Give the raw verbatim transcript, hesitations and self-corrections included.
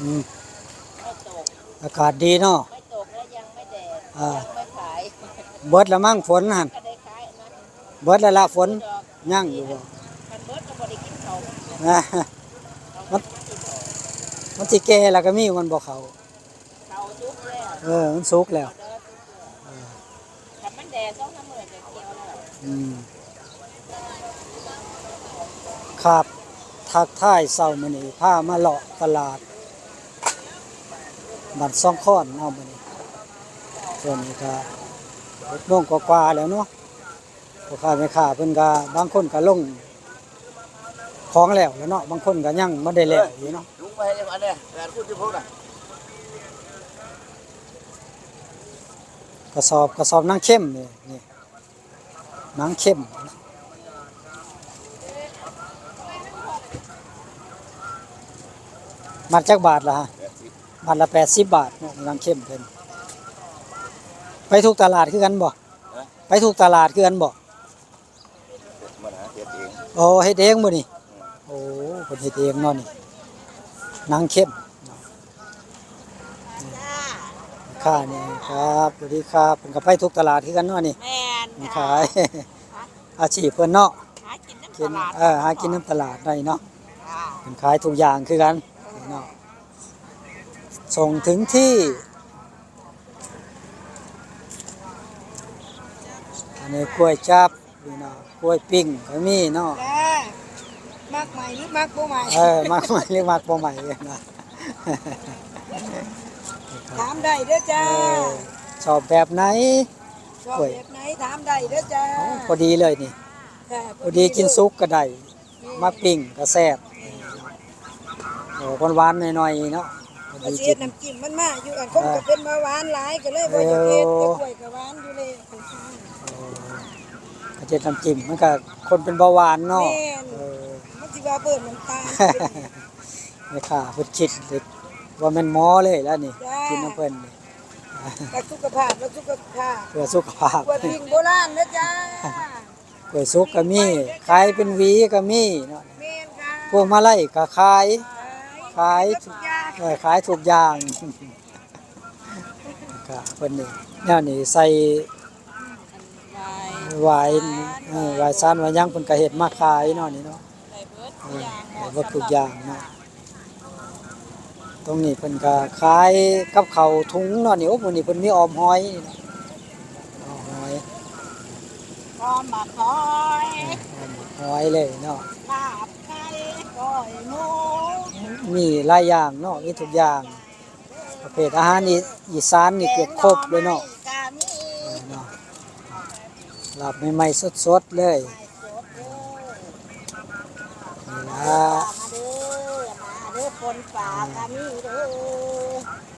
อืม ไม่ตก อากาศดีเนาะ ไม่ตกแล้วยังไม่แดด อ่า ยังไม่ขาย เบิดละมั้งฝนหั่น ก็ได้ขายนะ เบิดแล้วละฝน ดอก ยังอยู่บ่ คันเบิดก็บ่ได้กินข้าว นะ มัน มันสิแก่แล้วก็มีมันบ่เข้า ข้าวสุกแล้ว เออ มันสุกแล้ว ข้าวดอกสุกแล้ว เออ คันมันแดดสองสามมื้อก็เกี่ยวแล้ว อืม ครับ ทักทายเช้ามื้อนี้ พามาเลาะตลาดบ้านซองคอนเนาะมื้อนี้ ช่วงนี้ก็หกโมงกว่าๆแล้วเนาะ พ่อค้าแม่ค้าเพิ่นก็บางคนก็ลงของแล้วแหละเนาะ บางคนก็ยังบ่ได้แล้วอยู่เนาะ ถุงมาให้อันเนี้ย แปดคูณสิบหกน่ะ กระสอบ กระสอบนางเข้มนี่ นี่ นางเข้ม มัดจักบาทล่ะฮะ แปดสิบ มัดละแปดสิบบาทเนาะ นางเข้มเพิ่น ไปทุกตลาดคือกันบ่ ฮะ ไปทุกตลาดคือกันบ่ มาหาเฮ็ดเอง โอ้ เฮ็ดเองบ่นี่ อืม โอ้ เพิ่นเฮ็ดเองเนาะนี่ นางเข้มเนาะ จ้า ค่ะ นี่ครับ สวัสดีครับ เพิ่นก็ไปทุกตลาดคือกันเนาะนี่ แม่น เพิ่น จ้า ขาย อาชีพเพิ่นเนาะ หากินนำ กิน ตลาด เออ หากินนำตลาดได้เนาะ จ้า เพิ่นขายทุกอย่างคือกัน เออ เนาะ ส่งถึงที่ อันนี้ก๋วยจั๊บ นี่เนาะ ก๋วยปิ้งก็มีเนาะ จ้า มักใหม่หรือมักบ่ใหม่ เออ มักใหม่หรือมักบ่ใหม่นะ ถามได้เด้อจ้า เออ ชอบแบบไหน ชอบแบบไหน ก๋วย ถามได้เด้อจ้า อ๋อ พอดีเลยนี่ ค่ะ พอดี พอดีกินสุกก็ได้ แม่ มาปิ้งก็แซ่บ โอ้ หวานๆหน่อยๆเนาะ พอ ก็ ดี สิ กิ เฮ็ด นน้ำจิ้มมันมาอยู่ อันคน อ่า ก็เป็นเบาหวานหลาย ก็เลยบ่อยากเฮ็ด เออ แต่กล้วยก็หวานอยู่แล้ว โอ้ ก็เฮ็ดน้ำจิ้ม มันก็คนเป็นเบาหวานเนาะ แม่น เออ มันสิว่าเพิ่มน้ำตาล แม่ค้าเพิ่นคิดเลยว่าแม่นหมอเลยแล้วนี่ จ้า กินนำเพิ่นนี่ รักสุขภาพ รักสุขภาพ เพื่อสุขภาพ กล้วยปิ้งโบราณนะจ้า ก๋วยสุกก็มี ขายเป็นหวีก็มีเนาะ แม่นค่ะ พวงมาลัยก็ขาย ขาย ขายทุกอย่าง เออ ขายทุกอย่าง ก็เพิ่นนี่ แนวนี้ใส่ ไหว้ ไหว้ เออ ไหว้ศาลไหว้หยังเพิ่นก็เฮ็ดมาขายเนาะนี่เนาะ ได้เบิดทุกอย่าง เออ ได้เบิดทุกอย่างเนาะ ตรงนี้เพิ่นก็ขายกับข้าวถุงเนาะนี่ โอ้ มื้อนี้เพิ่นมีออมหอยนี่เนาะ ออมหอย ออมหมักหอย เออ ออมหอยเลยเนาะ ลาบไก่ ก้อยหมู มีหลายอย่างเนาะ มีทุกอย่าง ประเภทอาหารอี อีสานนี่เกือบครบเลยเนาะ แกงหน่อไม้ก็มี เออเนาะ ลาบใหม่ๆสดๆเลย สดเลย นี่ละ มาเด้อ มาเด้อ ปนปลาก็มีเด้อ